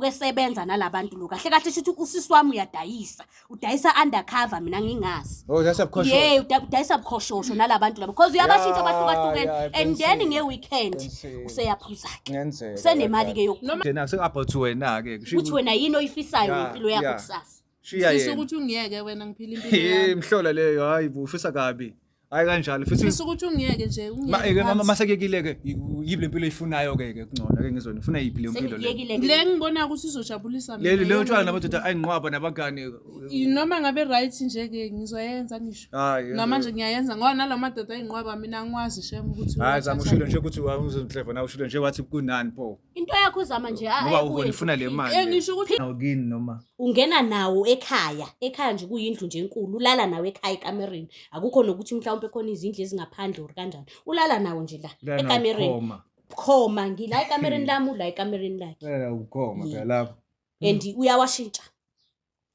Usuke esebenza nalabantu lo. Kahle kahle shuthi usisi wami uyadayisa. Udayisa undercover mina ngingazi. Oh, that's bukhosho. Yeah, udayisa bukhoshoshho nalabantu labo because uyabashintsha abahlukahlukene and then yeah, nge weekend Qinisile. useyaphuza ke. Ngenzeka. Usenemali ke yokuphuma. Yena se about wena ke. Ukuthi wena yini oyifisayo ngempilo yakho kusasa. Shiya Fisa yena. ukuthi ungiyeke wena ngiphila impilo Eh yami. mhlola leyo hayi bo ufisa kabi. Hayi kanjalo futhi Fisa ukuthi ungiyeke nje Ma ungiyeke. ke mama phansi. masekekile ke yibi lempilo oyifunayo ke ke kungcono ke ngizona ufuna yiphi le mpilo le. Sengiyekile ke. Le ngibona ukuthi izojabulisa mina. Leli leyo iyona tshwala le namadoda ayinqwaba nabangani. ngifuna. Noma ngabe right nje ke ngizoyenza ngisho. Hayi. Namanje ngiyayenza ngoba nala madoda ayinqwaba mina angikwazi shem ukuthi Hayi zama uwathatha. ushilo nje ukuthi uzonhleva na ushilo nje wathi kunani pho. Into yakho uzama nje Ngoba ayi ubona ufuna le mali. Eh ngisho ukuthi Nawo kini noma Ungena nawo ekhaya. Ekhaya nje kuyindlu nje enkulu. Ulala nawo ekhaya ekamereni. Akukho nokuthi mhlawumbe khona izindlu ezingaphandle or kanjani. Ulala nawo nje la Ulala nawo ekamereni. bukhoma. Khoma ngila ekamereni lami ula ekamereni lakhe. Ulala nawo bukhoma phela lapho. And uyawashintsha.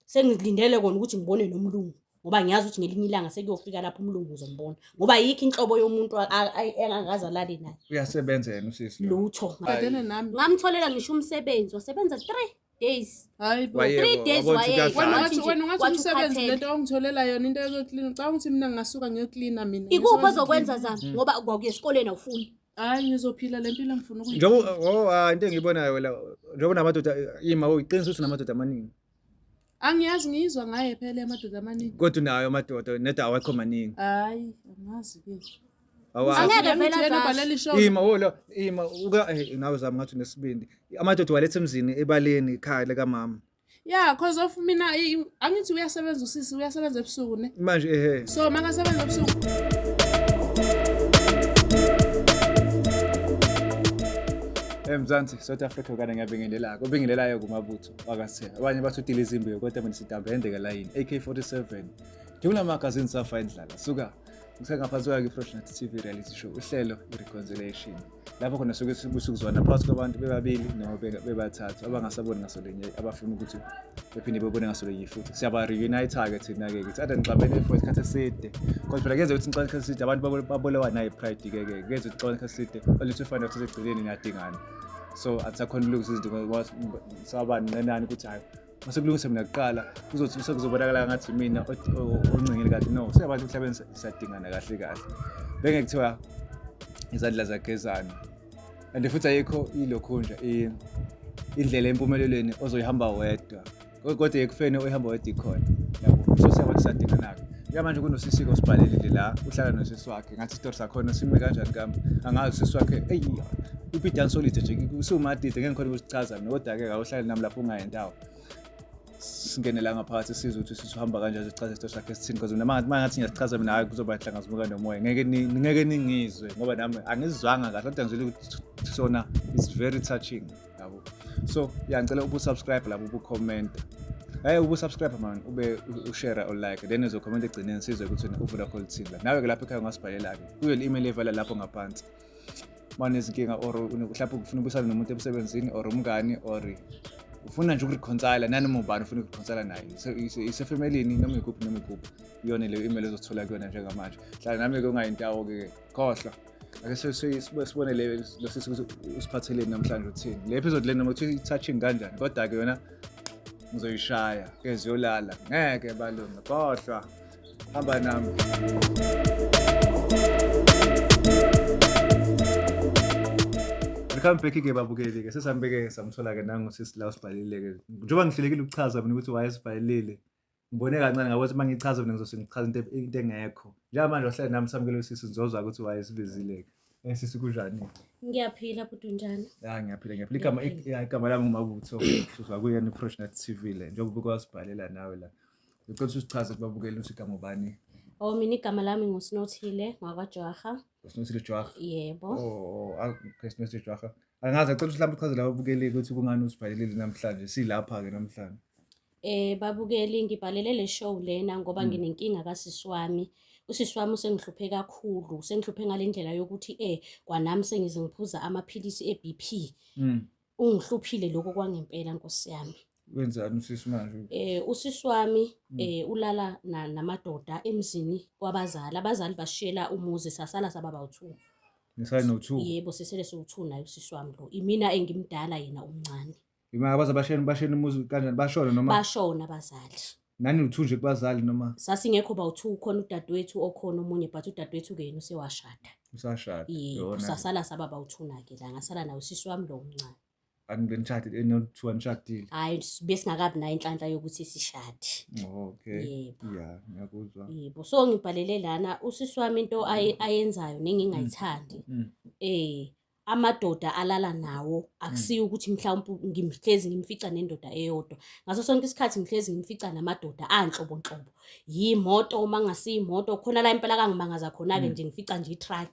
Sengilindele kona ukuthi ngibone nomlungu ngoba ngiyazi ukuthi ngelinye ilanga sekuyofika lapho umlungu uzombona ngoba ayikho inhlobo yomuntu engakaze alale naye. Uyasebenza yena usisi lo. Lutho. Gadene nami. Ngamtholela ngisho umsebenzi wasebenza 3 days. Hayi bo. Wayeka, 3 days wabona ukuthi wayeka. Wena kuyadlala. ungathi wena ungathi Wathi umsebenzi ukhathele. lento ongitholela yona into yokuklina. Ucabanga ukuthi mina ngingasuka ngiyoklina mina. Ikuphi Ngizokwenza ozokwenza uklina. zami ngoba kwakuya esikoleni awufuni. Hayi ngizophila le mpilo engifuna ukuyiphila. Njengoba oh ah, into engiyibonayo la njengoba namadoda ima uyiqinisa ukuthi unamadoda amaningi. Angiyazi ngiyizwa ngaye phela amadoda amaningi. Kodwa unayo amadoda neda awekho maningi. Hayi angazi ke. Awazi. Angeke vele Yena azasho. ubhalela ishow. Ima wo lo ima uka eh, nawe zami ngathi unesibindi. Amadoda waletha emzini ebaleni ekhaya likamama. Yeah, cause of mina angithi uyasebenza usisi uyasebenza ebusuku ne. Manje ehe. So makasebenza ebusuku eMzansi South Africa kana ngiyabingelela kubingelelayo kumabutho wakase abanye bathi udila izimbiwe kodwa mina sidambe endeke layini AK47 Jula magazine safa indlala suka ngisengaphansi kwakhe i-Freshnet TV reality show uhlelo i-reconciliation lapho khona suke sibusukuzwana phakathi kwabantu bebabili noma bebathathu abangasaboni ngaso linye abafuna ukuthi bephinde bebone ngaso linye futhi siyaba-reunite-ke thina-ke kithi ade nixabene for isikhathi eside kodwa phela kuyenzeka ukuthi nixabene isikhathi eside abantu babolewa nayi-pride-ke ke kuyenzeka ukuthi nixabene isikhathi eside only to find out ukuthi ekugcineni niyadingana so akusakhona ukulungisa izinto saba nqenani ukuthi hhayi masekulungise mina kuqala kuzothi sekuzobonakala ngathi mina oncengile kanti no singabantu emhlabeni siyadingana kahle kahle benge kuthiwa izandla zagezana and futhi ayikho ilokhunja indlela empumelelweni ozoyihamba wedwa kodwa ekufeni oyihamba wedwa ikhona yabo so siyabantu siyadingana-ke njengamanje kunosisi-ke osibhalelile la uhlala nosisi wakhe ngathi isitori sakhona sime kanjani kambe angazi usisi wakhe eyi upidani solide nje usumadide ngeke ngikhona ukusichaza mina kodwa-ke awuhlale nami lapho ungayendawo singene la ngaphakathi sizwe ukuthi sisuhamba kanjani sichaze isitori sakhe sithini because mina uma ngathi ngiyasichaza mina hhayi kuzoba nhlangazimuka nomoya ngeke ngeke ningizwe ngoba nami angizwanga kahle kodwa ngizwile ukuthi sona is very touching yabo so ya ngicela ubusubscribe lapho ubucomment Hey ubusubscribe man ube ushare or like then uzocomment egcineni sizwe ukuthi wena uvula call thini la nawe ke lapho ekhaya ungasibhalela ke kuyo le email evala lapho ngaphansi uma unezinkinga or mhlawumbe ufuna ubuyisana nomuntu emsebenzini or umngani or ufuna nje ukureconcile nanoma ubani ufuna ukureconcile naye isefemelini noma ikuphi noma ikuphi iyona leyo email ozothola kuyona njengamanje hlala nami-ke ungayindawo-ke khohlwa ake sibone le lo sisi ukuthi usiphatheleni namhlanje uthini le episode le noma kuthiwa i-touching kanjani kodwa-ke yona ngizoyishaya ke ziyolala ngeke balunge khohlwa hamba nami Welcome back ke babukeli ke sesambeke samthola ke nangu sisi la usibhalile ke njengoba ngihlelekile ukuchaza mina ukuthi wayesibhalile ngibone kancane ngabo ukuthi uma ngichaza mina ngizose ngichaza into into engekho njengamanje wahlale nami samukele usisi ngizozwa ukuthi wayesibizile ke eh sisi kunjani Ngiyaphila bhuti unjani? Ya ngiyaphila ngiyaphila igama ya igama lami ngumabutho usuzwa kuyena iProshnet TV le njengoba uke wasibhalela nawe la ngicela ukuthi usichaze kubabukeli ukuthi igama ubani Oh mina igama lami nguSinothile ngwakwaJwarha. uSinothile Jwarha Yebo. oh oh okay Sinothile Jwarha angazi ngicela ukuthi mhlawumbe uchazele ababukeli ukuthi kungani usibhalelile namhlanje silapha-ke namhlanje Eh babukeli ngibhalele le show lena ngoba nginenkinga kasisi wami. Usisi wami usengihluphe kakhulu, usengihluphe ngale ndlela yokuthi kwanami sengize ngiphuza amaphilisi e-BP. Ungihluphile lokho kwangempela Nkosi yami. Wenzani usisi manje? Usisi wami ulala namadoda emzini kwabazali. Abazali bashiyela umuzi sasala saba bawu-2. Nisale no-2? Yebo, sisele siwu-2 naye usisi wami lo. Imina engimdala yena umncane. Imali abaze bashena bashena umuzi kanjani bashona noma Bashona abazali. Nani uthu nje kubazali noma? Sasingekho bawu-two, khona udadewethu okhona omunye, but udadewethu-ke yena usewashada. Usashada. Yebo, Yona. Sasala saba bawu-two-na-ke la, ngasala naye usisi wami lo omncane. Angenishadile enothiwa nishadile. Hhayi, besingakabi nayo inhlanhla yokuthi sishade. Okay. Yebo. Yeah, ngiyakuzwa. Yebo, so ngibhalele lana usisi wami into ayenzayo nengingayithandi. Amadoda alala nawo akusiyo ukuthi mhlawumbe ngimhlezi ngimfica nendoda eyodwa. Ngaso sonke isikhathi ngihlezi ngimfica namadoda anhlobonhlobo. Yimoto uma ngasiyimoto khona la impela kangimangaza khona-ke nje ngifica nje i-truck.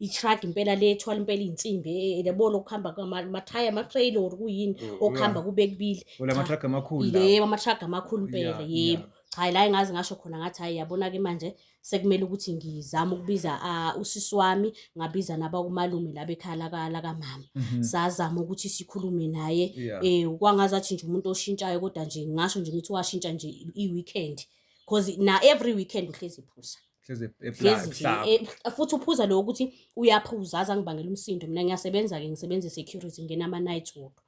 I-truck impela le ethwala impela iy'nsimbi, yabo lokuhamba kwama-tyre, ama-trailer or kuyini, okuhamba kube kubili. Ola Cha, ama-truck amakhulu lawa. Yebo, ama-truck amakhulu impela, yebo. Cha, la engaze ngasho khona ngathi hhayi yabona-ke manje sekumele ukuthi ngizame ukubiza usisi wami, ngabiza nabakumalume la bekhaya lakamama. Sazama ukuthi sikhulume naye. Kwangazathi nje umuntu oshintshayo, kodwa nje ngingasho nje ngithi washintsha nje i-weekend. Because na every weekend uhlezi ephuza. Hlezi Hlezi nje, ehlaba. Futhi uphuza lo ukuthi uyaphuza aze angibangele umsindo. Mina ngiyasebenza-ke, ngisebenza e-security, ngingena ama-night wodwa.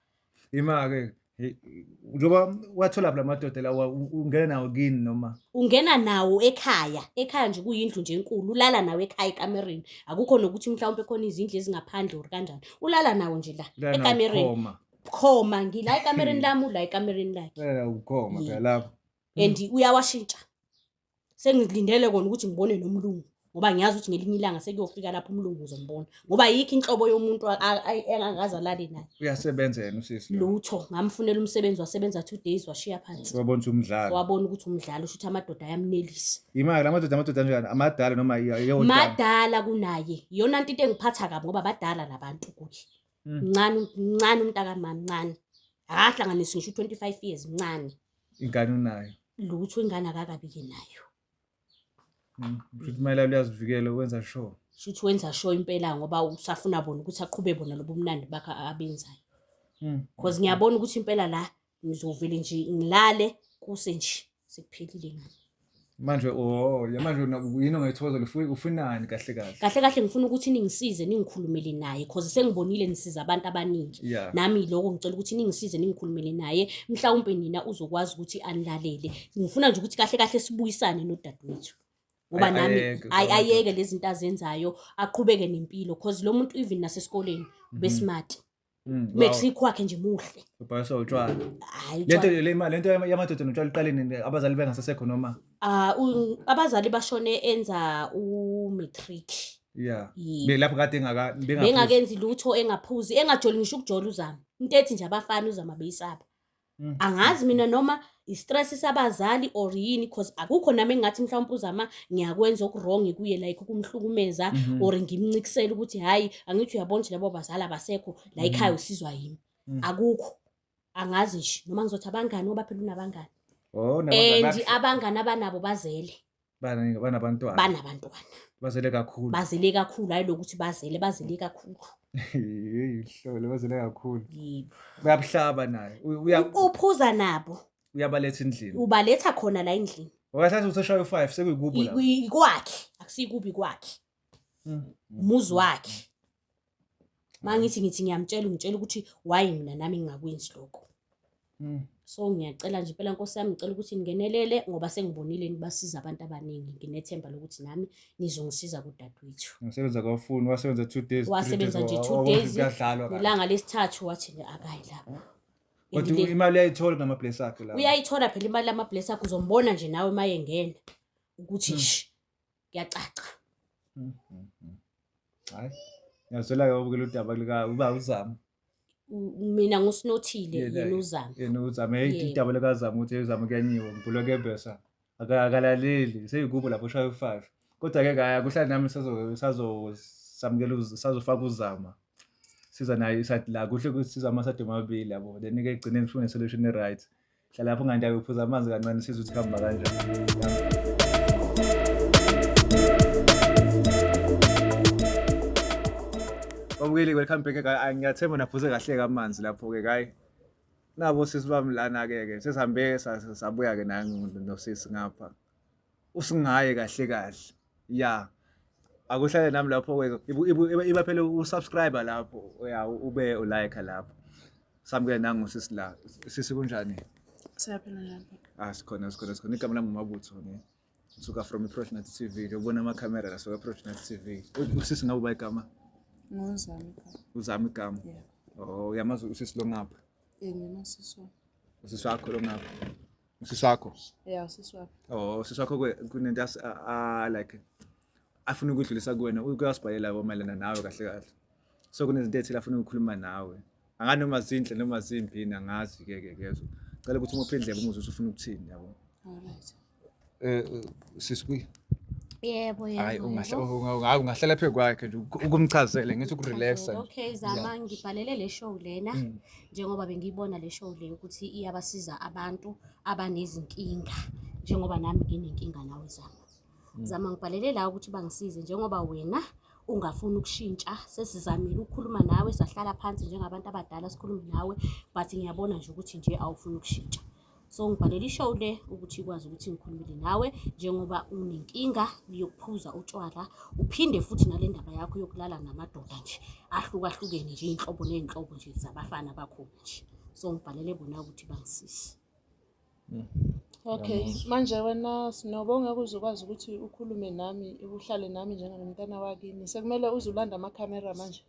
Ima-ke, hey, njengoba wathola la madoda lawa, ungena nawo kini noma? Ungena nawo ekhaya. Ekhaya nje kuyindlu nje enkulu, ulala nawo ekhaya ekamereni. Akukho nokuthi mhlawumbe khona izindlu ezingaphandle or kanjani. Ulala nawo nje la, Ulala nawo ekamereni. bukhoma. Bukhoma, ngila ekamereni lami, ula ekamereni lakhe. Ulala nawo bukhoma phela Yebo. lapho. And uyawashintsha. Sengilindele kona ukuthi ngibone nomlungu, ngoba ngiyazi ukuthi ngelinye ilanga sekuyofika lapho umlungu uzombona, ngoba ayikho inhlobo yomuntu engakaze alale naye. Uyasebenza yena usisi lo? Lutho, ngamfunela umsebenzi, wasebenza 2 days washiya phansi. Wabona ukuthi umdlalo. Wabona ukuthi umdlalo, usho ukuthi amadoda ayamnelisa. Imali amadoda, amadoda anjani? Amadala noma iyodwa? Madala kunaye. Iyona nto into engiphatha kabi ngoba badala labantu kuye. Mncane, mncane umntakamama, mncane. Akahlanganisi ngisho u-25 years, mncane. Ingane unayo? Lutho, ingane akakabi-ke nayo. Kusho ukuthi imali uyazivikela, wenza sure. Kusho ukuthi wenza sure impela, ngoba usafuna bona ukuthi aqhube bona lobu mnandi bakhe abenzayo. Because ngiyabona ukuthi impela la ngizovele nje ngilale kuse nje sekuphelile ngami. Manje, oh, ya manje yini ongayithokozela? Ufunani kahle kahle? Kahle kahle ngifuna ukuthi ningisize ningikhulumele naye, because sengibonile nisiza abantu abaningi. Nami lokho ngicela ukuthi ningisize ningikhulumele naye, mhlawumbe nina uzokwazi ukuthi anilalele. Ngifuna nje ukuthi kahle kahle sibuyisane nodadewethu. Ngoba nami Ayeke, kodwa. ayeke lezi zinto azenzayo, aqhubeke nempilo, because lo muntu even nasesikoleni ube smart. Matric wakhe nje muhle. Ubhaliswa utshwala. Hayi, Lento utshwala. le imali, lento yamadoda notshwala iqale nini? Abazali bengasasekho noma? Abazali bashone enza u-matric. Yebo. Be lapho kade engaka, bengaphuzi. Bengakenzi lutho, engaphuzi, engajoli ngisho ukujola uzama. Into ethi nje abafana uzama beyisaba. Angazi mina noma i-stress sabazali or yini, because akukho nami engathi mhlawumbe uzama ngiyakwenza oku-wrong kuye, like ukumhlukumeza or ngimncikisele ukuthi hayi angithi uyabona ukuthi labo bazali abasekho la ekhaya, usizwa yimi. Akukho. Angazi nje noma ngizothi abangani, ngoba phela unabangani. Oh, nabangani And bakhe. abangani abanabo bazele. Banabantwana. Banabantwana. Bazele kakhulu. Bazele kakhulu, hayi lokuthi bazele, bazele kakhulu. Hey, hlolo, bazele kakhulu. Yebo. Uyabuhlaba naye. Uphuza nabo. Uyabaletha endlini. Ubaletha khona la endlini. Wakathatha useshaya u5 sekuyikubo la. Ikwakhe, akusikubi kwakhe. Umuzi wakhe. Mangithi ngithi ngiyamtshela, ungitshela ukuthi why mina nami ngingakwenzi lokho. So ngiyacela nje impela Nkosi yami, ngicela ukuthi ningenelele, ngoba sengibonile nibasiza abantu abaningi. Nginethemba lokuthi nami nizongisiza kudadewethu. Ngisebenza kwafuni, wasebenza 2 days, 3 Wasebenza days, nje 2 wabona ukuthi days. kuyadlalwa kahle. Nelanga lesithathu wathi nje akayi lapho. Kodwa imali uyayithola ngama-bless akhe lawo. Uyayithola phela imali yama-bless akhe, uzombona nje nawe uma engena ukuthi nje kuyacaca. Hayi. Ngiyazwela-ke ubukela udaba lika uba uZama. Mina ngusinothile, Yena, yena uZama. Yena uZama, hey, Yebo. udaba likaZama ukuthi uZama kuyanyiwa, ngibhulwa kuyembesa. Akalaleli, seyikubo lapho ushaya u5. Kodwa-ke kaya kuhlale nami sazo samukela sazofaka uZama. Siza naye iside la, kuhle ukuthi siza amaside omabili yabo. Then ke egcineni sifune solution e-right. Hlala lapho ungandawo uphuza amanzi kancane sizwe ukuthi kuhamba kanjani. Babukeli, welcome back. Ngiyathemba naphuze kahle ke amanzi lapho-ke kayi. Nabo sisi bami lana-ke ke sesihambe sabuya ke nangu nosisi ngapha. Usingaye kahle kahle. Ya. Akuhlale nami lapho-ke iba phela u-subscribe lapho, ya, ube u-like lapho. Samukele nangu sisi la. Sisi kunjani? Siyaphila njani? Ah, sikhona sikhona sikhona. Igama lami uMabutho ne. Ngisuka from iProshnet TV. Ngiyobona amakhamera la suka eProshnet TV. Usisi ngabe uba igama? Ngozami igama. Uzama igama. Yeah. Oh, uyamazi usisi lo ngapha. Eh ngimasisi wami. Usisi wakho lo ngapha. Usisi wakho. Yeah, usisi wami. Oh, usisi wakho kunento like afuna ukudlulisa kuwena, uyasibhalela mayelana nawe kahle kahle. So kunezinto ey'thile afuna ukukhuluma nawe. Angazi noma zinhle noma zimbi yini, angazi ke ke ke. Cela ukuthi umuphe indlebe umuzwe ukuthi ufuna ukuthini yabo. Alright. Eh sisi kuyi. Yebo, yebo. Hayi yebo. ungahlala phezu kwakhe nje ukumchazele ngithi ukurelaxa nje. Okay, Zama, ngibhalele le show lena njengoba bengiyibona le show le ukuthi iyabasiza abantu abanezinkinga njengoba nami nginenkinga nawe Zama. Zama, ngibhalele la ukuthi bangisize njengoba wena ungafuni ukushintsha. Sesizamile ukukhuluma nawe, sahlala phansi njengabantu abadala sikhulume nawe, but ngiyabona nje ukuthi nje awufuni ukushintsha. So ngibhalele ishow le ukuthi ikwazi ukuthi ngikhulumile nawe njengoba unenkinga yokuphuza utshwala, uphinde futhi nale ndaba yakho yokulala namadoda nje ahlukahlukene nje, iy'nhlobo ney'nhlobo nje zabafana bakhona nje. So ngibhalele bona ukuthi bangisize. Okay, manje wena Sinobo ungeke uze ukwazi ukuthi ukhulume nami, uhlale nami njenganomntana wakini. Sekumele uze ulande amakhamera manje.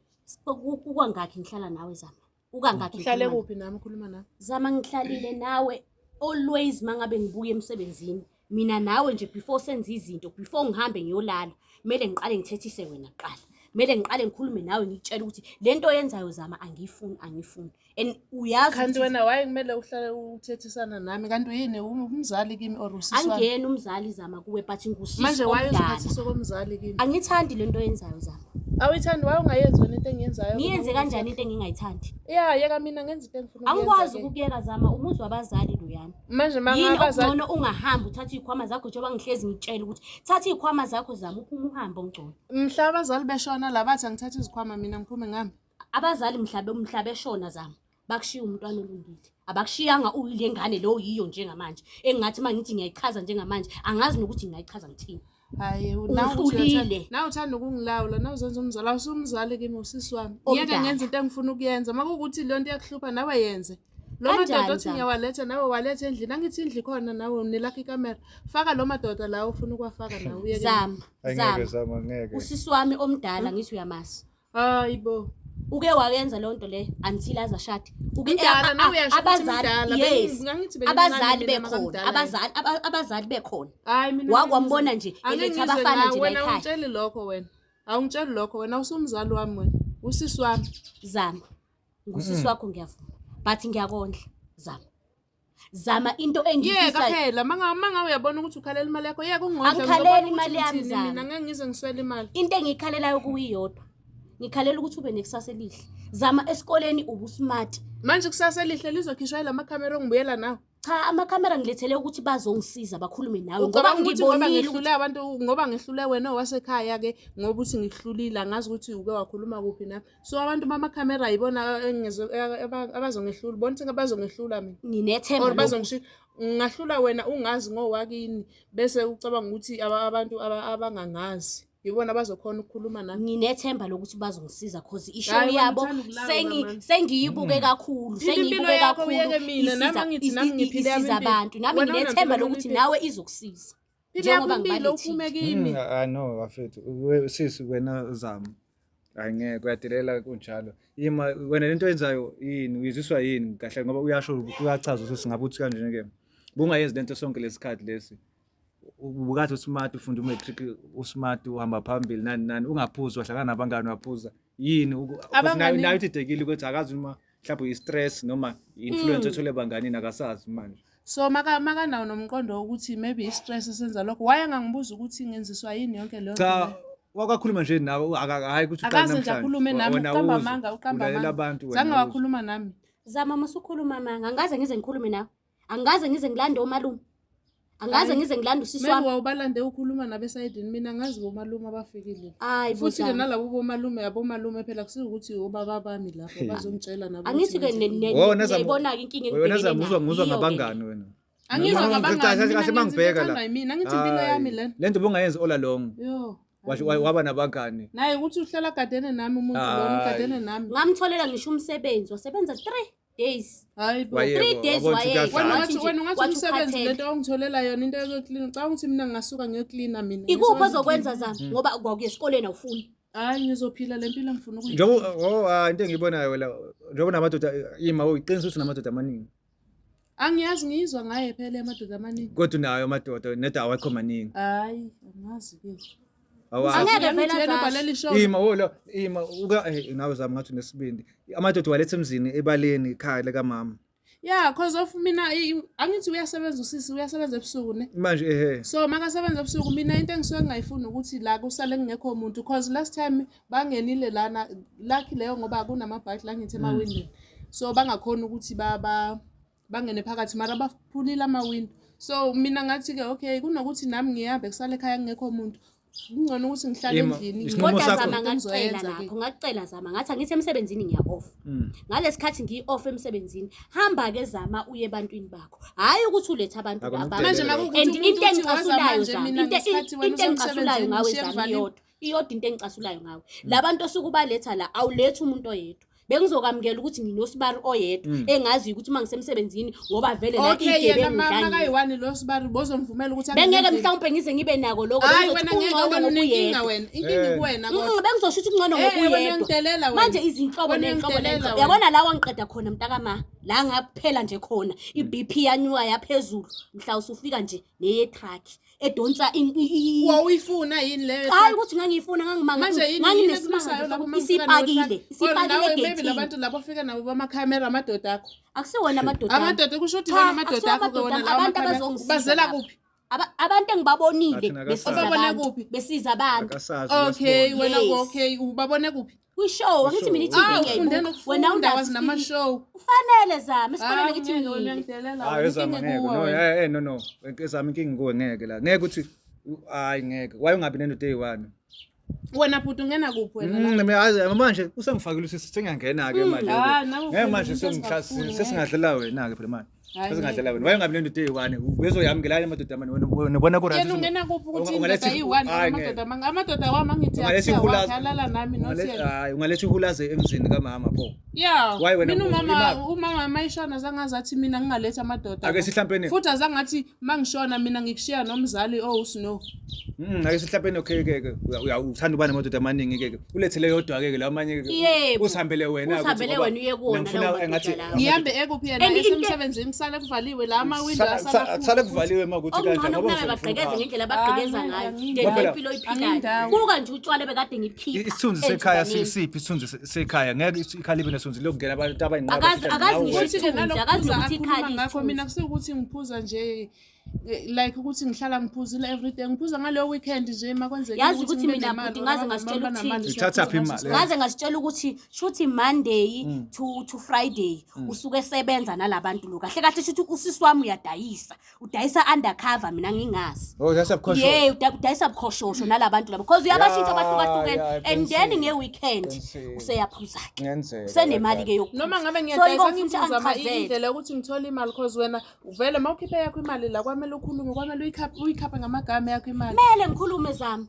Kukwangakhi ngihlala nawe Zama? Ukangakhi Uhlale ngikhuluma kuphi nami ukhuluma nami? Zama, ngihlalile nawe always mangabe ngibuya emsebenzini, mina nawe nje before senze izinto, before ngihambe ngiyolala, kumele ngiqale ngithethise wena kuqala, kumele ngiqale ngikhulume nawe ngikutshele ukuthi le nto oyenzayo Zama angiyifuni, angiyifuni, and uyazi Kanti ukuthi wena waye kumele uhlale uthethisana nami, kanti uyini, umzali kimi or usisi wami? Angiyena umzali Zama kuwe, but ngusisi Manje waye omdala. uziphathisa komzali kimi? Angithandi le nto oyenzayo Zama. Awuyithandi, waye ungayenzi wena into engiyenzayo? Ngiyenze kanjani into engingayithandi? Ya, yeka mina ngenza into engifuna ukuyenza Angikwazi ke. ukukuyeka Zama, umuzi wabazali loyana. Manje Yini mangabazali okungcono ungahambi uthathe iy'khwama zakho, njengoba ngihlezi ngitshela ukuthi thatha iy'khwama zakho Zama, uphume uhambe ongcono. Mhla abazali beshona la bathi angithathe izikhwama mina ngiphume ngihambe. Abazali mhla beshona Zama, bakushiya umntwana olungile. Abakushiyanga uyile ngane lo yiyo njengamanje. Engingathi uma ngithi ngiyayichaza njengamanje, angazi nokuthi ngingayichaza ngithini. Hayi, Ungihlulile. nawe uthanda ukungilawula, nawe uzenza umzali, awusumzali kimi, usisi wami. Ngiyeke Omdala. ngenza into engifuna ukuyenza. Uma kuwukuthi leyo nto iyakuhlupha nawe yenze. Lo Kanjani, madoda othi Zama? ngiyawaletha nawe waletha endlini, angithi indlu ikhona nawe nelakho ikamera. Faka lo madoda la ufuna ukuwafaka nawe uyeke. Zama, Angeke Zama. Zama, ngeke. Usisi wami omdala ngithi uyamazi. Hayi bo. Uke wayenza leyo nto leyo until aze ashade. Uke Mdala, nawe uyasho ukuthi abazali, mdala. yes. Ngangithi bengincane Abazali mina bekhona, makamdala. abazali bekhona. Hayi mina Wakwambona nje angeke eletha ngizwe abafana nawe, nje la wena ekhaya. ungitsheli lokho wena. Awungitsheli lokho wena, usumzali wami wena. Usisi wami. Zama. Ngusisi wakho ngiyavuma. But ngiyakondla Zama. Zama into Yeka engiyifisayo. phela manga uyabona ukuthi ukhalela imali yakho, yeka ungondla. Angikhaleli Ngizobona ukuthi imali yami, ngithini Zama. mina, ngeke ngize ngiswele imali. Into engiyikhalelayo kuyiyodwa. Ngikhalela ukuthi ube nekusasa elihle. Zama, esikoleni ubusmart. Manje kusasa elihle lizokhishwa yila makhamera ongibuyela nawo. Cha, amakhamera ngilethele ukuthi bazongisiza bakhulume nawe ngoba Ucabanga ukuthi ngoba ngibonile ngihlule abantu, ngoba ngihlule wena owasekhaya ke, ngoba uthi ngihlulile, angazi ukuthi uke wakhuluma kuphi nami. So abantu bamakhamera yibona abazongehlula, bona ukuthi abazongehlula mina. Nginethemba Or lokhu. bazongishiya. Ngingahlula wena ungazi ngowakini bese ucabanga ukuthi abantu abangangazi yibona abazokhona ukukhuluma nami. Nginethemba lokuthi bazongisiza cause ishow Hhayi, wena yabo uthanda ukulawula, man. sengiyibuke kakhulu, Phila impilo sengiyibuke yakho, kakhulu. uyeke mina. Nami angithi nami ngiphile yami Isiza impilo. abantu. Nami Wena nginethemba unampilo lokuthi impilo. nawe izokusiza. Phila yakho Njengoba impilo ngibalethile. uphume kimi. Ah no bafethu, sisi wena Zama. Hayi ngeke uyadelela kunjalo. Ima wena lento oyenzayo yini, uyiziswa yini kahle ngoba uyasho uyachaza ukuthi singabe uthi kanjena ke. Bungayenzi lento sonke lesikhathi lesi. Ubukade usmart, ufunda umatric usmart, uhamba phambili nani nani, ungaphuzi, wahlangana nabangani waphuza. Yini Abangani- nayo uthi ukuthi akazi uma mhlawumbe i-stress noma i-influence ethole ebanganini akasazi manje. So makanawo nomqondo wokuthi maybe i-stress esenza lokho, waye angangibuza ukuthi ngenziswa yini yonke leyo nto Cha, leyo. wakakhuluma nje nawe hhayi ukuthi uqale Akaze nje namhlanje. akhulume nami, Wena uqamba uzwe, amanga, uqamba ulalela amanga. abantu wena Zange uzwe. wakhuluma nami. Zama, masukhuluma manga, angikaze ngize ngikhulume nawe. Angikaze ngize ngilande omalume. Angikaze Hhayi. ngize ngilande usisi Maybe wami. wawubalande ukhuluma nabesayidini, mina ngazi bomalume abafikile. Hayi bo Futhi-ke Zama. nalabo bomalume, abomalume phela kusikuthi obaba bami lapho bazongitshela nabo ukuthi Angithi ke ngenze ini. Wona Zama- niyayibona-ke inkinga Wena engibhekene Zama uzwa nayo. nguzwa Yiyo-ke le. ngabangani wena. Angizwa Noma ngabangani, kahle mina kahle ngenza into mangibheka la. ethandwa yimina, angithi impilo yami Hhayi, lena. Le nto ubungayenzi all along. Yo. Waba nabangani. Naye ukuthi uhlala agadene nami umuntu lona Hhayi. ugadene nami. Ngamtholela ngisho umsebenzi, wasebenza 3 Days. Hayi bo. Wayeka, 3 days wabona ukuthi wayeka. Wena kuyadlala. Wathi ungathi nje, wena ungathi wathi umsebenzi ukhathele. lento ongitholela yona into yokuklina. Ucabanga ukuthi mina ngingasuka ngiyoklina mina. Ikuphi Ngizokwazi ozokwenza zami ngoba kwakuya esikoleni awufuni. Hayi ngizophila le mpilo engifuna ukuyiphila. Njengoba oh ah, into engiyibonayo la njengoba unamadoda ima uyiqinisa ukuthi unamadoda amaningi. Angiyazi ngiyizwa ngaye phela amadoda amaningi. Kodwa unayo amadoda neda awekho maningi. Hayi angazi ke. Awazi. Angeke vele Yena azasho. ubhalela ishow. Ima wo lo ima uka eh, nawe zami ngathi unesibindi. Amadoda waletha emzini ebaleni ekhaya likamama. Yeah, cause of mina angithi uyasebenza usisi uyasebenza ebusuku ne. Manje ehe. So makasebenza ebusuku mina into engisuke ngingayifuni ukuthi la kusale kungekho muntu cause last time bangenile lana lucky leyo ngoba kunamabhaki la ngithi emawindini. So bangakhona ukuthi ba ba bangene phakathi mara baphulile amawindo. So mina ngathi ke okay kunokuthi nami ngihambe kusale ekhaya kungekho muntu. Kungcono ukuthi ngihlale Ima, endlini. isinqumo Kodwa sakho- zama Into ngakucela engizoyenza-ke. lapho, ngakucela zama ngathi angithi emsebenzini ngiya off. Ngalesi ngiyi-off emsebenzini, hamba-ke zama uye ebantwini bakho. Hhayi ukuthi ulethe abantu Akona abantu. Manje ukudelela. makuwukuthi And umuntu into uthi waza engicasulayo manje zama, mina into ngesikhathi wena into engicasulayo usemsebenzini ngawe ngishiye zama kuvaliwe. iyodwa. Iyodwa into engicasulayo ngawe. Labantu osuke ubaletha la awulethi umuntu oyedwa. Bengizokwamukela ukuthi nginosibari oyedwa engaziyo ukuthi uma ngisemsebenzini ngoba vele la Okay yena igebengu dlangile. makayi-one lo sibari bozomvumela ukuthi angene Bengeke endlini. mhlawumpe ngize ngibe nako lokho Hayi bengizothi wena ngeke kungcono wena unenkinga ngokuyedwa. wena inkinga Eh. ikuwena kodwa. Bengizosho ukuthi kungcono Eh, wena ngokuyedwa. uyangidelela wena. Manje izinhlobo Wena ney'nhlobo uyangidelela ney'nhlobo. wena. Yabona la wangiqeda khona mntakama la ngaphela nje khona i-BP yanyuka yaphezulu mhla usufika nje neye-truck edonsa Wawuyifuna yini leyo? Hayi ukuthi ngangiyifuna ngangimanga Manje yini yini nganginesimanga ekumisayo lapho sokuthi uma ufika nawe isipakile ehlane? Or isipakile nawe maybe egeyithini. labantu labo ofika nabo bamakhamera amadoda akho. Akusiwona amadoda ami. Amadoda kusho ukuthi Cha, wona amadoda akusiwo akho ke amadoda wona ami, lawa abantu amakhamera. abazongisiza Ubazela lapha. kuphi? Abantu engibabonile Athi nakasazi. besiza Ubabone abantu kuphi? besiza abantu Akasazi Okay uyasibona. wena Yes. okay ubabone kuphi? kwishow angithi mina i-TV Ah ufunde ngiyayibuka wena nokufunda unazo wazi nama-show. kufanele zama esikoleni Ah, ngithi ngeke wena ngiyile uyangidelela Hayi wena, ezama inkinga ngeke. ikuwe No, wena. eh no no. Ezama inkinga kuwe ngeke la. Ngeke ukuthi hayi ngeke. Why ungabi nendoda eyi-one? Wena bhuti ungena kuphi wena la? Mina azi manje usengifakile usisi sengiyangena ke manje. Ah, nawe Ngeke ufuna manje izinto ezingakufuni, sesingadlela wena ke phela manje. Hayi, Sesingadlela wena. Why ungabi nendoda eyi-one? Bezoyamukela amadoda amane wena wena ubona ku right. Yena ungena kuphi ukuthi Ungaletha indoda iyi-one hayi, amadoda amanga amadoda wami angithi Ungaletha akuthiwa ihulaza. wakhe alala nami not yena. Hayi ungaletha ihulaze emzini kamama pho. Yeah. Why wena Mina umama imaphi? umama mayishona azange aze athi mina ngingaletha amadoda. Ake sihlampeni. Futhi azange athi mangishona mina ngikushiya nomzali oh usino. Ake sihlampeni okay ke ke uthanda uba namadoda amaningi ke ke. Ulethe le yodwa ke ke la amanye ke. Yebo. Usihambele wena ukuthi Usihambele ngoba wena uye kuwona ngifuna lawo madoda engathi lawo. Ngihambe ekuphi yena And into- esemsebenzini kusale kuvaliwe la ama-window asala Kusale kuvaliwe makuthi kanje okungcono ngoba kunabe ngifuna- bagqekeze ngendlela abagqekeza Hayi, ngayo angiyindawo. ngendlela Ngoba impilo oyiphilayo Angiyindawo. buka nje utshwala bekade ngibukhipha Isithunzi sekhaya enjubaneni. sisiphi isithunzi sekhaya ngeke ikhaya libe nesithunzi lokungena abantu abayinqaba Akazi- akazi ngisho Futhi-ke isithunzi, nalokhu akazi phuza nokuthi akhuluma ikhali ngakho isithunzi. mina kusikuthi ngiphuza nje like ukuthi ngihlala ngiphuzile everyday ngiphuza ngaleyo weekend nje makwenzeka Yazi ukuthi mina bhuti ngaze ngasitshela ukuthini. Uthathaphi imali? Ngaze ngasitshela ukuthi shuthi Monday to Friday usuke esebenza nalabantu lo kahle kahle shuthi usisi wami uyadayisa udayisa undercover mina ngingazi. Oh that's bukhosho. Yeah, udayisa bukhoshoshho nalabantu labo because uyabashintsha abahlukahlukene yeah, and then qinisile. nge-weekend Qinisile. useyaphuza-ke Kungenzeka, usenemali ke yokuphuza. Noma ngabe So ngiyadayisa yiko ngifuna ukuthi ngiphuza angichazele. indlela yokuthi ngithole imali cause wena vele uma ukhiphe yakho imali la kwamele ukhulume kwamele uyikhaphe ngamagama yakho imali. Kumele ngikhulume zami.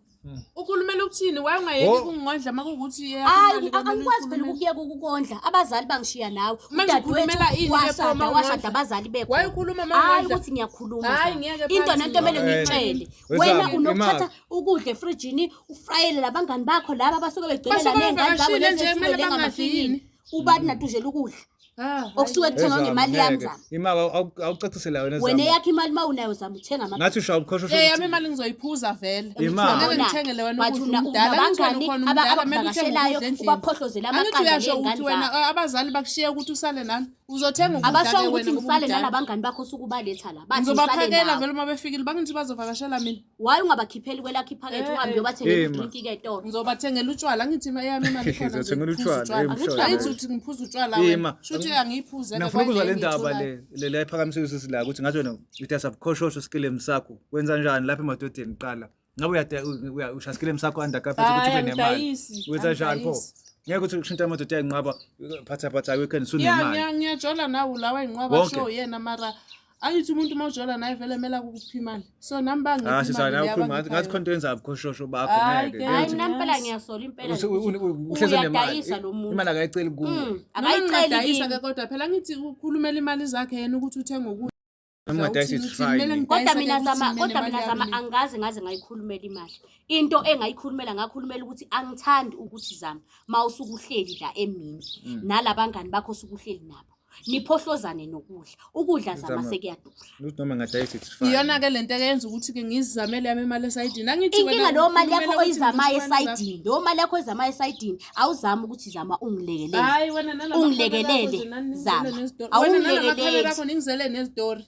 Ukhulumela ukuthini? Why ungayeki Oh. ukungondla uma kuwukuthi eyakho Hayi imali kwamele angikwazi phela uyikhulumele? ukuyeka ukukondla abazali bangishiya nawe Manje ukhulumela ini ke pho washada uma washada ungondla? abazali bekho. Why ukhuluma uma Hayi ungondla? ukuthi ngiyakhuluma Hayi, zami. ngeke Into phansi. nento emele Eh, ngiyitshele wezami, wena unokuthatha imali. ukudla efrijini ufrayele labangani bakho laba abasuke begcwele la Basuke ney'ngane zabo bevakashile lezi nje, ezisuke kumele bangadli lengamafinyini yini? ubani natujela ukudla Ah, hayi. okusuke kuthengwa Ezami, ngemali yami ngeke. zami. Imali awucacisela wena Wena zami. eyakho imali uma unayo zami uthenga ama Ngathi ushaya ubukhosho Eh yami imali ngizoyiphuza vele. Imali. Ngeke ngithengele wena But ukudla una- umdala. Angithi wena unabangani ukhona umdala, kumele uthenge abakuvakashelayo, ukudla endlini. ubaphohlozele Angithi amaqanda uyasho ney'ngane ukuthi wena zakho. abazali bakushiye ukuthi usale nami. Uzothenga ukudla Abashongo ke ukuthi wena ngoba ngisale umdala. nalabangani bakho osuke ubaletha la bathi ngisale Ngizobaphakela nawe. vele uma befikile bangithi bazovakashela mina. Why ungabakhipheli kwelakho iphakethe Eh, uhambe eh. uyobathengela Eh, ma. udrinki ke etolo? Ngizobathengela utshwala angithi eyami imali ikhona. Uzothengela ngiphuza utshwala, eh, utshwala. mhlola. Angithi uthi ngiphuza utshwala Eh, wena. ma. Shuthi angiyiphuze ke Ngifuna ukuzwa le ndaba engiyitholayo. le le ephakamisile usisi la ukuthi ngathi wena uthi asabukhoshoshho skilem sakho wenza njani lapha emadodeni qala ngabe uyada ushaya skilem sakho undercarpet ukuthi Hhayi, ube nemali angidayisi, wenza njani pho angidayisi. ngeke ukuthi ushintshe amadoda ayinqaba phatha phatha weekend Ya sunemali ngiyajola nawo lawa enqwaba Wonke. show yena mara Angithi umuntu uma ujola naye vele kumele akuphe imali. So nami bangipha Ah sisa imali nawe leyo ukhuluma ngathi abangipha ngathi yona. khona into yenza bukhoshoshosho bakho Hhayi, ngeke. ke. Hayi Ngathi mina impela Yes. ngiyasola impela ukuthi uhleze nemali. uyadayisa lo muntu. Imali akayiceli kuwe. Noma Akayiceli ngingadayisa kimi. ke kodwa phela ngithi ukhulumela imali zakhe yena ukuthi uthenga ukudla. Noma ungadayisa uthini, it's uthini, kumele fine. Kodwa ngidayise-ke mina ukuthi zama mina kodwa nemali mina zama yami le. angikaze ngaze ngayikhulumela imali. Into engayikhulumela ngakhulumela ukuthi angithandi ukuthi zama mawusuke uhleli la emini nalabangani bakho osuke uhleli nabo. Niphohlozane nokudla. Ukudla zama Zama. sekuyadura. Ukuthi noma ngadayisa it's fine. Iyona-ke le nto eyenza ukuthi-ke ngizizamele yami imali esayidini. Angithi wena Inkinga leyo mali yakho ukhulumela ukuthi oyizamayo ngisho imali zakho. esayidini, leyo mali yakho oyizamayo esayidini, awuzami ukuthi zama ungilekelele. Hayi wena nalama Ungilekelele, khamera akho nje nani ningizele Zama. nezitori. Wena nalama Awungilekeleli. khamera akho ningizele nezitori.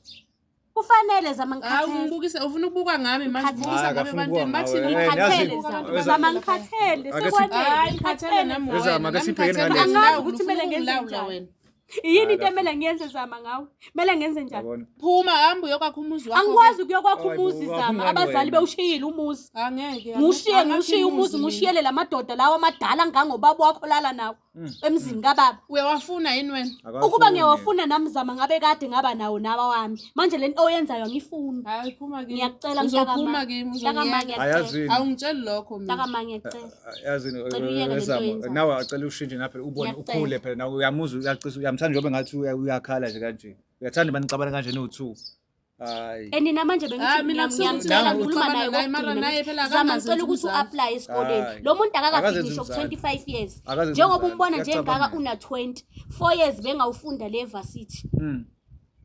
Kufanele zama Hawu ngikhathele. ngibukise ufuna ukubuka ngami manje Ngikhathele. ubukisa Hayi, ngami akafuni ebantwini ukubuka bathini ngawe. Eh, Ngikhathele yazi- zama. Weza- Zama ngikhathele. Ake si- Sekwanele. Hayi ngikhathele nami Weza, wena. make Nami sibhekene ngikhathele, ngalesi. Angazi ungilawula, ukuthi ufuna kumele ngenze ukungilawula njani. wena. Yini into emele ngiyenze zama ngawe? Kumele ngenze njani? Yabona. Phuma hamba uyokwakha umuzi wakho. Angikwazi ukuyokwakha Hayi bo, umuzi wakha zama. umngani Abazali wena. bewushiyile umuzi. Angeke. Ngiwushiye angakhi ngiwushiye umuzi mina. ngiwushiyele lamadodda lawa amadala ngangobaba wakho lala nawo emzini kababa. Uyawafuna yini wena? Ukuba Akafuni. ngiyawafuna nami zama ngabe kade ngaba nawo nawa wami. Manje lento oyenzayo angifuni. Hayi phuma kimi. Ngiyacela Uzophuma kimi Mntakama uzongiyeka. ngiyacela. Ayazini. Awungitsheli lokho mina. Mntakama ngiyacela. Yazini Cela uyeke lento wezama. oyenzayo. Nawe acela ushintshe napha ubone Ngiyacela. ukhule phela nawe uyamuzwa uyacisa uyamthanda njengoba ngathi uyakhala nje kanje. Uyathanda banixabana kanje no2. Hayi. And namanje Ah, bengithi mina ngiyamcela Nangu- ngikhuluma naye Uxabana naye, mara kokugcina naye phela ngithi, zama akangazenzi ngicela ukuthi umzali. u-apply esikoleni Hayi. lo muntu akakafiki Akazenzi ngisho umzali. ku-25 years Akazenzi njengoba umzali. umbona nje engaka Uyacabangela. una-20 4 years bengawufunda le varsity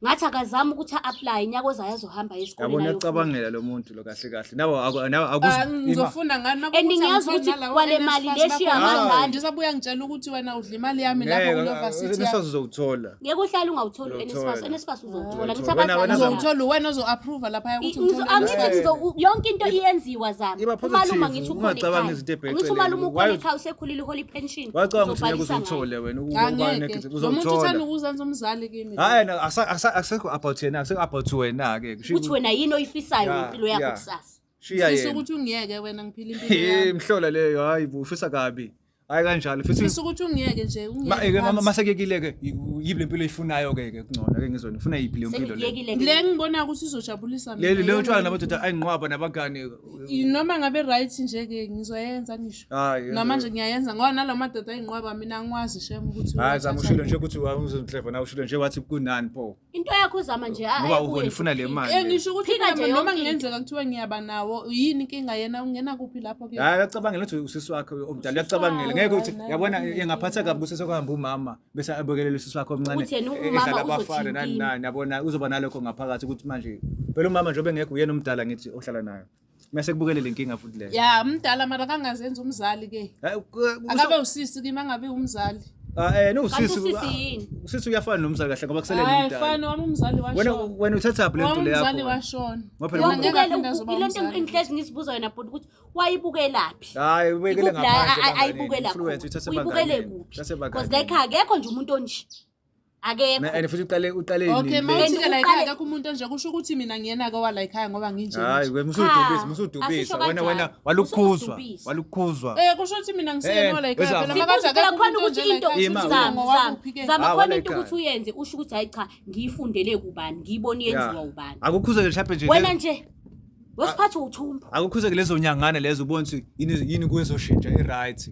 Ngathi akazame ukuthi a-apply nyaka ozayo azohamba aye esikoleni Yabona ayofunda. uyacabangela lo muntu lo kahle kahle. Nawe nawe akuzi Ah, ngizofunda ngani And ngiyazi ukuthi kwale mali le shiya abazali. Ngisabuya ngitshela ukuthi wena udla imali yami lapho kulo varsity yakho. NSFAS uzowuthola. Ngeke uhlale ungawutholi Uzowuthola. u-NSFAS, NSFAS uzowuthola. Ngithi Uzowuthola. Wena- abazali wena Uzowuthola wena ozo-approve lapha ukuthi ngithole Angithi NSFAS. yonke into iyenziwa zami. Iba Umalume positive, ngithi ukhona ungacabangi ekhaya. izinto ebheke Ngithi eceleni. umalume ukhona Why- ekhaya usekhulile uhola i-pension. Wacabanga ukuthi ngeke Uzobhalisa ngayo. uzowuthole wena Angeke. Lo muntu uthanda ukuzenza umzali kimi. Hayi na akusekho about yena, akusekho about wena ke. Ukuthi wena yini oyifisayo Yeah, ngempilo yakho yeah. kusasa. Shiya Ufisa yena. ukuthi ungiyeke wena ngiphila impilo Eh yami. mhlola leyo hayi bo ufisa kabi. Hayi kanjalo futhi Ufisa ukuthi ungiyeke nje Ma ungiyeke. ke phansi. masekekile ke yibi lempilo oyifunayo ke ke kungcono ke ngizona ufuna yiphi leyo mpilo le. Sengiyekile ke. Le ngibona ukuthi izojabulisa mina. Leli leyo iyona tshwala le namadoda ayinqwaba nabangani. Noma ngabe right nje ke ngizoyenza ngisho. Hayi. Namanje ngiyayenza ngoba nala madoda ayinqwaba mina angikwazi shem ukuthi Hayi zama uwathatha. ushilo nje ukuthi uzonhleva na ushilo nje wathi kunani pho. Into yakho uzama nje Ngoba ayibuye ubona ufuna le nje mali. Eh ngisho ukuthi Phika nje mina noma yonke into. kungenzeka kuthiwa ngiyaba nawo yini inkinga yena ungena kuphi lapho ke? Hayi uyacabangela ukuthi usisi wakhe omdala uyacabangela ngeke ukuthi yabona engaphatha kabi kusese kuhamba umama bese abukelele usisi wakhe omncane Ukuthi yena umama edlala abafana uzothini nani kimi? nani yabona uzoba nalokho ngaphakathi ukuthi manje phela umama njengoba engekho uyena omdala ngithi ohlala nayo mase kubukele le nkinga futhi leyo Ya mdala mara kangazenza umzali ke. Hayi, Akabe usisi kimi angabe umzali. Ah, no Kanti usisi usisi yini? usisi uyafana nomzali kahle ngoba kusele Hayi nomdala fana wami umzali wena washona. wena uthathaphi le nto Wami le umzali yakho washona. Ngoba phela Yena ngeke Wabukela aphinde azoba ile nto umzali. engihlezi ngizibuza yona bhuti ukuthi wayibukelaphi hayi ubekele Ikuphi la ngaphandle ayibukela influence khona? uthathe Uyibukele ebanganeni kuphi? uthathe Because ebanganeni like akekho nje umuntu onje akekho and futhi uqale uqale Okay, nini uma le? uthi ke And la uqale- ekhaya akekho umuntu onje kusho ukuthi mina ngiyena ke wala ekhaya ngoba nginje. Hayi nje. wena musudubisa Cha, musudubisa asisho wena wena kanjalo. walukhuzwa Usukuzidubisa. walukhuzwa Eh kusho ukuthi mina ngisiyena Eh, wala ekhaya wezama. phela Sibuza makathi phela akekho khona umuntu ukuthi onje la into ekhaya Ima, kusho ukuthi zama mina zama ngowakuphi ke. zama Ah, khona wala into ekhaya. ukuthi uyenze usho ukuthi hayi cha ngiyifundele kubani ngiyibone yenziwa ubani Akukhuzeke mhlawumbe nje wena nje wesiphathe uthumbu akukhuzeke lezo nyangana lezo ubone ukuthi yini yini kuyezoshintsha i-right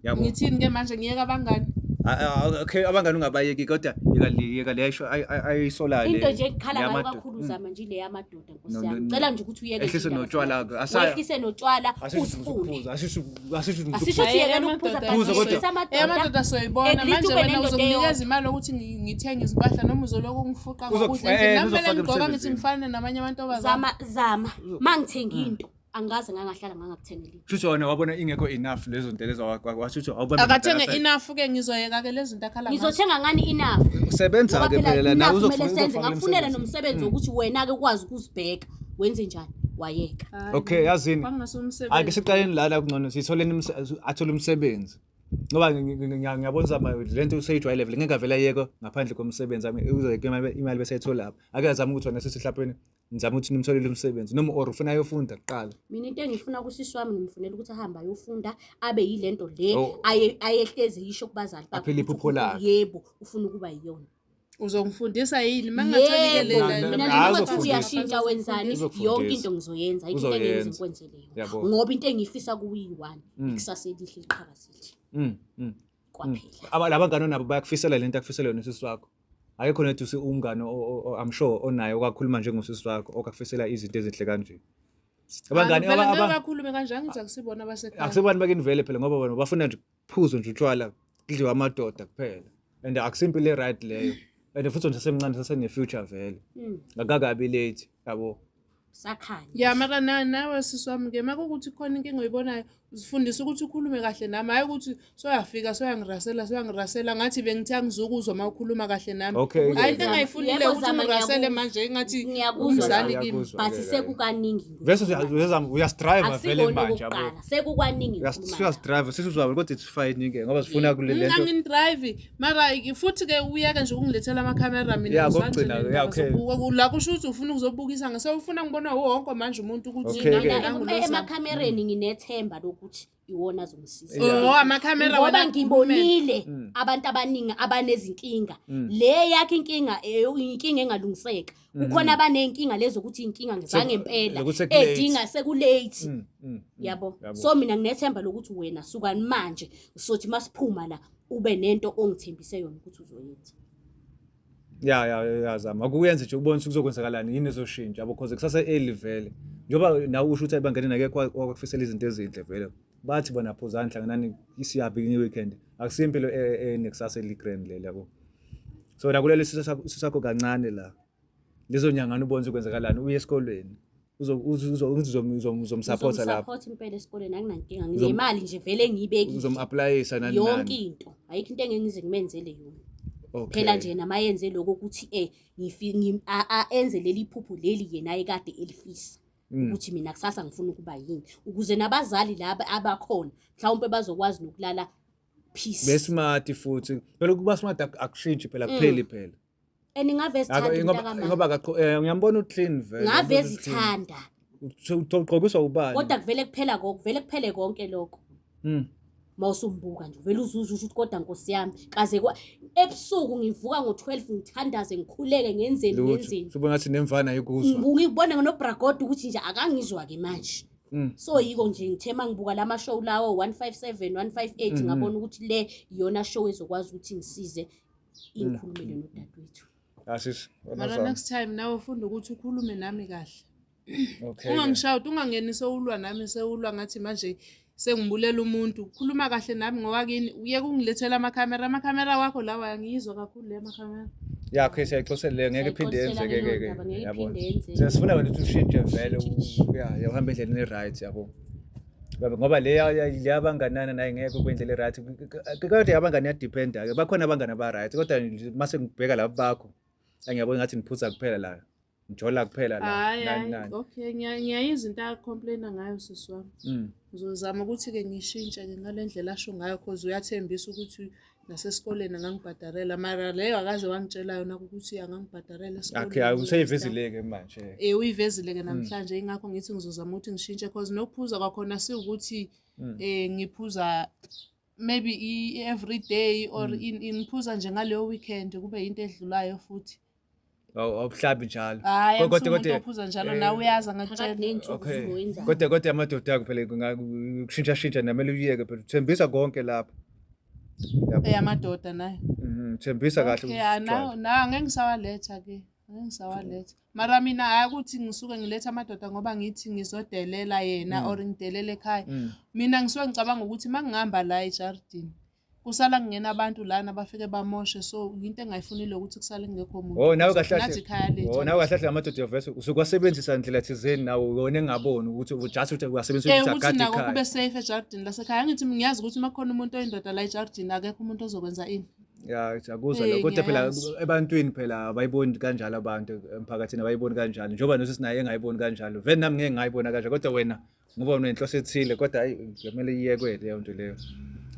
yabo Ngithini ke manje ngiyeka abangani? Ah, ah, okay abangani ungabayeki kodwa yeka le yeka le ayisho ayisolayo le into nje engikhala ngayo yamadoda. kakhulu zama nje ile yamadoda nkosi No, yami no, no. ngicela nje ukuthi uyeke Ehlise nje indaba notshwala zamadoda. ke, asaya- wehlise notshwala Asisho usifune ukuphuza asisho asisho asisho ukuthi yekela ukuphuza Amadoda, but kodwa. yehlisa Eh amadoda soyibona At least manje ube wena nendoda uzonginikeza eyodwa. imali yokuthi ngithenge izimpahla noma uzolokhu ungifuqa Uzokufa- ngokudla eh, endlini. Nami kumele uzofaka ngigqoka ngithi emsebenzini. ngifane namanye amantombazane. zama zama mangithenga into angikaze ngangahlala ngangakuthengela into Shuthi wena wabona ingekho enough lezo nto lezo washo ukuthi awubambe Akathenge enough ke ngizoyeka ke lezi zinto akhala ngazo. ngizothenga ngani enough Usebenza Ngoba ke phela phela nawe enough uzofuna kumele senze uzofaka ngakufunela umsebenzi. nomsebenzi wokuthi wena-ke ukwazi ukuzibheka wenze njani wayeka Hayi, Okay yazini kwangase ake umsebenzi. siqaleni lana kungcono sitholeni athole umsebenzi ngoba ngiyabona zama le nto useyijwayele vele ngeke avele ayeke ngaphandle komsebenzi ami uzoyeka imali bese ayithola lapha ake azame ukuthi wena sithi mhlawumbe nizame ukuthi nimtholele umsebenzi noma or ufuna ayofunda kuqala mina into engifuna kusisi wami ngimfunela ukuthi ahambe ayofunda abe yile nto le Oh. ayehlezi yisho kubazali bakhe Aphile ukuthi iphupho lakhe. yebo ufuna ukuba yiyona. Uzongifundisa yini? Mangingathola Yebo, le Na- mina na- nje hayi, noma kuthiwa uzokufundisa. uyashintsha wenzani, Uzokufundisa. yonke into ngizoyenza, ayikho into engeke Uzoyenza. ngikwenzele yona. Yabo. Ngoba into engiyifisa kuyi-one, ikusasa elihle liqhakazile kwaphela. Laba ngane nabo bayakufisela lento akufisela yona usisi wakho. Akekho nethi umngane I'm sure onaye okakhuluma njengosisi wakho okakufisela izinto ezinhle kanje. Abangani Vele ngeke bakhulume kanje, angithi akusibona abasekhaya. Akusibona bakini vele phela ngoba bona bafuna nje kuphuzwe nje utshwala kudliwe amadoda kuphela. And akusimpilo e-right leyo. And futhi nje semncane sasene-future vele. Akakabi late yabo. Sakhanya. Ya mara nawe sisi wami ke makuwukuthi khona inkinga oyibonayo uzifundise ukuthi ukhulume kahle nami, hhayi ukuthi soyafika soyangirasela soyangirasela ngathi bengithi angizukuzwa uma ukhuluma kahle nami. Okay. Hhayi into engayifunile Yebo, ukuthi Zama, ungirasele ngiyakuzwa. manje engathi Ngiyakuzwa, umzali Zama. kimi. Ngiyakuzwa But ke, sekukaningi Vese uyasidrive vele Akusikona manje yabo. okokuqala, sekukaningi ngikhuluma nawe. Uyasidrive sisuzwa kodwa it's fine ke ngoba sifuna kule lento. Angini-drive mara futhi ke uyeke nje ukungilethela amakhamera mina Ya, ngizwa nje kokugcina, nendaba ya, okay. la kusho ukuthi ufuna ukuzobukisa ngase ufuna ngibona wonke manje umuntu ukuthi Okay, nangu- ke. nangu Mina lo Zama. emakhamereni nginethemba lokuthi iwona azongisiza. Oh, amakhamera Ngoba wena ngibonile Mm. abantu abaningi abanezinkinga. Le yakhe inkinga inkinga engalungiseka. Kukhona abaney'nkinga lezo ukuthi iy'nkinga zangempela Lokuthi sekulate. edinga sekulate. Yabo. Yabo. So mina nginethemba lokuthi wena sukani manje sothi masiphuma la ube nento ongithembise yona ukuthi uzoyenza. Ya, zama akuyenze nje ukubona ukuthi kuzokwenzakalani, yini ezoshintsha yabo, cause kusase early vele. Njengoba nawe usho ukuthi abangane nakekho wakufisela izinto ezinhle vele. Bathi bona phuzani hlanganani isiyaphi kwenye weekend. Akusiyo impilo enekusasa eli-grand leli yabo. So nakulelo sisakho kancane la. Lezo nyangana ubone ukuthi kwenzakalani uye esikolweni. Uzomsupport lapho. Ngizomsupport impela esikoleni anginankinga. Nginemali nje vele engiyibekile. Uzom-applyisa nani Yonke nani. into. Ayikho into engeke ngize ngimenzele yona. Okay. Phela nje namayenze lokho ukuthi enze leli phupho leli yena ayekade elifisa. Ukuthi mina kusasa ngifuna ukuba yini ukuze nabazali laba abakhona mhlawumbe bazokwazi nokulala peace. Be-smart futhi. Phela ukuba smart akushintshi phela kupheli phela. And ngave zithanda Ngoba ngoba ngiyambona u-clean vele. ngave zithanda. Ugqokiswa ubani? Kodwa kuvele kuphela konke, kuvele kuphele konke lokho. Mawusumbuka nje vele uzuza ukuthi kodwa Nkosi yami kaze ebusuku ngivuka ngo-12 ngithandaze ngikhuleke ngenzeni Lutho. ngenzeni. Ubona ngathi nemvana ayikuzwa. Ngibone ngonoBragod ukuthi nje akangizwa ke manje. So yiko nje ngithe mangibuka lama show lawo 157 158 ngabona ukuthi le iyona show ezokwazi ukuthi ngisize ingikhulumele nodadewethu. Asisi. Mara next time nawe ufunda ukuthi ukhulume nami kahle. Okay. Ungangishawuti, ungangeni sewulwa nami sewulwa ngathi manje sengibulela umuntu. Khuluma kahle nami ngowakini, uyeke ungilethela amakhamera. Amakhamera wakho lawa angiyizwa kakhulu le amakhamera. Ya, okay, siyayixoxela leyo ngeke iphinde Siyayixoxela yenzeke leyo ke. ndaba, ngeke Yabo. iphinde yenzeke. Siyasifuna wena ukuthi ushintshe vele ya uhamba endleleni e-right yabo. Ngoba le le abanganana naye ngeke kube indlela e-right. Kodwa abangani iyadependa ke. Bakhona abangani aba-right kodwa mase ngibheka laba bakho angiyabona ngathi niphuza kuphela la. Ngijola kuphela la. Hayi Nani hayi, nani. okay, ngiyayizwa into acomplaina ngayo sisi wami. Ngizozama ukuthi-ke ngishintshe-ke ngale ndlela asho ngayo cause uyathembisa ukuthi nasesikoleni angangibhadarela mara leyo akaze wangitshela yona ukuthi angangibhadarela Okay, esikoleni. useyivezile-ke manje. Uyivezile-ke namhlanje ingakho ngithi ngizozama ukuthi ngishintshe cause nokuphuza kwakhona siwukuthi ngiphuza maybe every day or ngiphuza nje ngaleyo weekend kube yinto edlulayo futhi. Awuhlabi njalo. Hhayi, Kodwa angisuye umuntu kodwa ophuza njalo nawe uyazi Phakathi angakutshela. ney'nsuku Okay. uzokwenzani? Kodwa amadoda akho phela kushintsha shintsha namele uyeke phela uthembisa konke lapho. Yabo. Eyamadoda nayo. Thembisa kahle Okay, ukuthi nawo utshwala. na ngeke ngisawaletha ke. Ngeke ngisawaletha. Mara mina hhayi ukuthi ngisuke ngiletha amadoda ngoba ngithi ngizodelela yena or ngidelele ekhaya. Mina ngisuke ngicabanga ukuthi uma ngihamba la ejardini kusala kungena abantu lana bafike bamoshe, so into engayifunile ukuthi kusale kungekho muntu. Oh, nawe kahle Nathi kahle. ikhaya lethu. Oh, nawe kahle kahle amadoda uyavese usukwasebenzisa ndlela thizeni nawe wona engaboni ukuthi just ukuthi uyasebenzisa ukuthi ukuthi agade nako ekhaya. kube safe ejardini lasekhaya. Angithi ngiyazi ukuthi uma kukhona umuntu oyindoda la ejardini akekho umuntu ozokwenza ini. Ya, siyakuzwa Eh, lokho. Kodwa phela ngiyayazi. ebantwini phela abayiboni kanjalo abantu emphakathini abayiboni kanjalo. Njengoba nosisi naye engayiboni kanjalo. Vele nami ngeke ngayibona kanjalo kodwa wena ngoba unenhloso ethile kodwa hayi kumele iyekwe leyo nto leyo.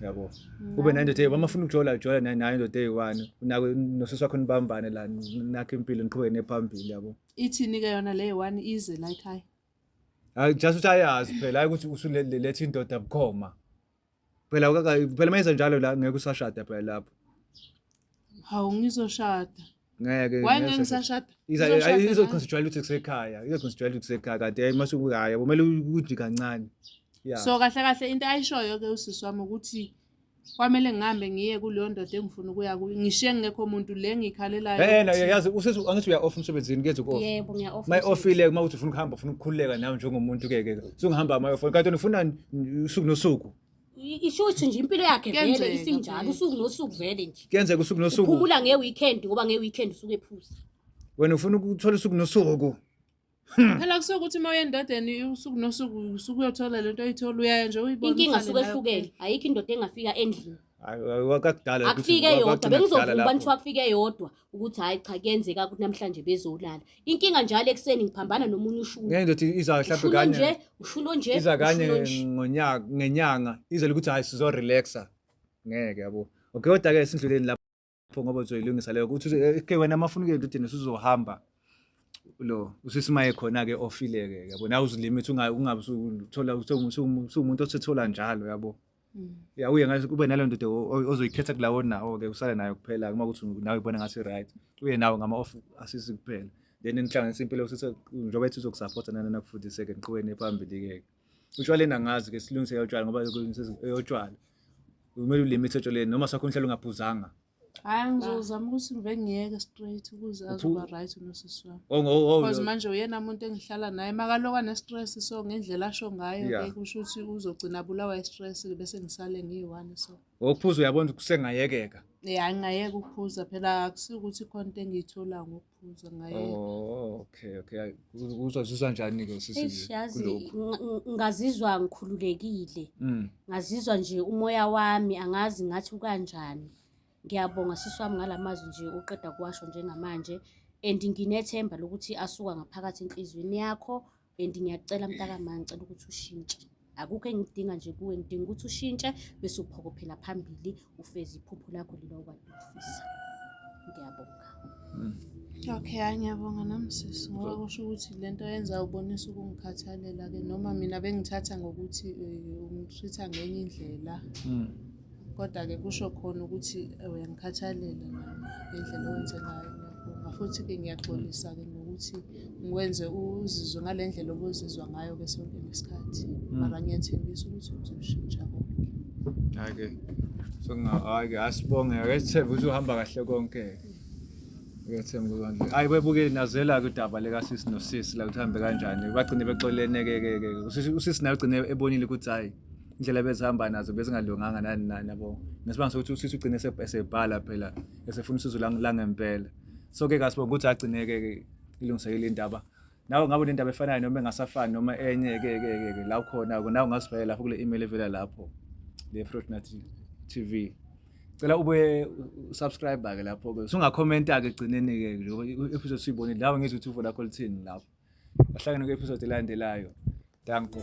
Yabo. Ube nendoda uma ufuna ukujola jola nayo indoda eyi-one. Unako nosisi wakho nibambane la nakho impilo niqhubeke nephambili yabo. Ithini-ke yona le one ize la ekhaya? Hayi just ukuthi ayazi phela hayi ukuthi usuletha indoda bukhoma. Phela phela mayenza njalo la ngeke usashada phela lapho. Hawu ngizoshada. Ngeke. Why ngeke ngisashada? Izokhona sijwayele ukuthi kusekhaya, izokhona sijwayele ukuthi kusekhaya kanti hayi mase hayi kumele ukuthi kancane. Yeah. So kahle kahle into ayishoyo ke usisi wami ukuthi kwamele ngihambe ngiye kuleyo ndoda engifuna ukuya kuyo ngishiye ngekho muntu le ngikhalelayo. Eh na yazi usisi angithi uya off emsebenzini kuyeza uku off. Yebo ngiya off. My offile uma uthi ufuna ukuhamba ufuna ukukhululeka nawe njengomuntu ke ke. Sungihamba my off kanti ufuna usuku nosuku. Isho ukuthi nje impilo yakhe vele Kuyenzeka isinjalo vele. usuku nosuku vele nje. Kuyenzeka usuku nosuku. Uphumula nge-weekend ngoba nge-weekend usuke ephuza. Wena ufuna ukuthola usuku nosuku. Phela kusuke ukuthi uma uya endodeni usuku nosuku usuke uyothola lento oyithola uyaya nje uyibone. Inkinga uhlale suke nayo ehlukene. Ayikho indoda engafika endlini. Hayi kwakudala ukuthi Akufike eyodwa kwagcina kudala bengizovuma lapho. kuthiwa kufike eyodwa ukuthi hhayi cha kuyenzeka ukuthi namhlanje bezolala. Inkinga njalo ekuseni ngiphambana nomunye ushuni. Ngeke ndothi iza mhlawumbe Ushuno kanye nje, ushuno nje, iza kanye ushuno nje. ngonyaka ngenyanga izele ukuthi hayi sizo relaxa. Ngeke yabo. Okay kodwa ke sindluleni lapho ngoba uzoyilungisa leyo ukuthi ke wena mafuna ukuye endodeni usuzohamba lo usisimaye khona ke ofile ke yabo nawe uzilimit ungabe usuthola usuwumuntu osethola njalo yabo. Ya uye ngathi kube naleyo ndoda ozoyikhetha kulawo nawo ke usale nayo kuphela uma kuthi nawe ibona ngathi right uye nawo ngama off asisi kuphela then nihlanganise impilo usithe njengoba ethi uzokusupporta nana nakufundise ke niqhubeke phambili ke utshwaleni angazi ke silungise eyotshwala ngoba eyotshwala kumele ulimit etshwaleni noma sakho inhlalo ungaphuzanga. Hhayi ngizozama ukuthi ngive ngiyeke straight ukuze azoba right nosisi wami. Oh, oh, oh, Because manje uyena muntu engihlala naye makaloka ne-stress so ngendlela asho ngayo ke kusho ukuthi uzogcina abulawa i-stress bese ngisale ngiyi-one so. Ukuphuza uyabona ukuthi kusengayekeka. Ya ngingayeka ukuphuza phela akusiyo ukuthi khona into engiyitholayo ngokuphuza ngayeka. Oh, okay, okay. Uzozizwa njani ke sisi Eish yazi kulokhu? ngazizwa ngikhululekile. Ngazizwa nje umoya wami angazi ngathi ukanjani. Ngiyabonga sisi wami ngalamazwi nje oqeda kuwasho njengamanje and nginethemba lokuthi asuka ngaphakathi enhliziyweni yakho and ngiyacela mntakama ngicela ukuthi ushintshe. Akukho engikudinga nje kuwe ngidinga ukuthi ushintshe bese uphokophela phambili ufeze iphupho lakho lelo okade ulifisa. Ngiyabonga. Okay, hhayi ngiyabonga nami sisi ngoba kusho ukuthi le nto oyenzayo ubonisa ukungikhathalela-ke noma mina bengithatha ngokuthi ungitreat-a ngenye indlela. Kodwa-ke kusho khona ukuthi uyangikhathalela nami ngendlela owenze ngayo ngiyabonga. Futhi-ke ngiyaxolisa-ke ngokuthi ngikwenze uzizwe ngale ndlela obuzizwa ngayo-ke sonke lesikhathi. Mara ngiyathembisa ukuthi kuzoshintsha konke. Hhayi-ke hhayi-ke asibonge ake sithembe ukuthi uhamba kahle konke. Ngiyethemba ukuthi kanje. Hayi bebukeli nazela-ke udaba likasisi nosisi la ukuthi hambe kanjani. Bagcine bexolene-ke ke ke. Usisi naye ugcine ebonile ukuthi hhayi indlela bezihamba nazo bezingalunganga nani nani yabo. Ngesibanga sokuthi usisi ugcine esebhala phela esefuna usizo langempela. So ke kasibonga ukuthi agcine-ke ke ilungisekile indaba. Nawe ngabe unendaba efanayo noma engasafani noma enye ke ke ke ke la ukhona nawe ungasibhalela lapho kule email evela lapho le Fruitnut TV. Cela ube usubscribe ke lapho ke. Usungakhomenta ke egcineni ke njengoba i-episode siyibonile nawe ngizwe ukuthi uvo lakho lithini lapho. Ahlangene kwi-episode elandelayo. Danko.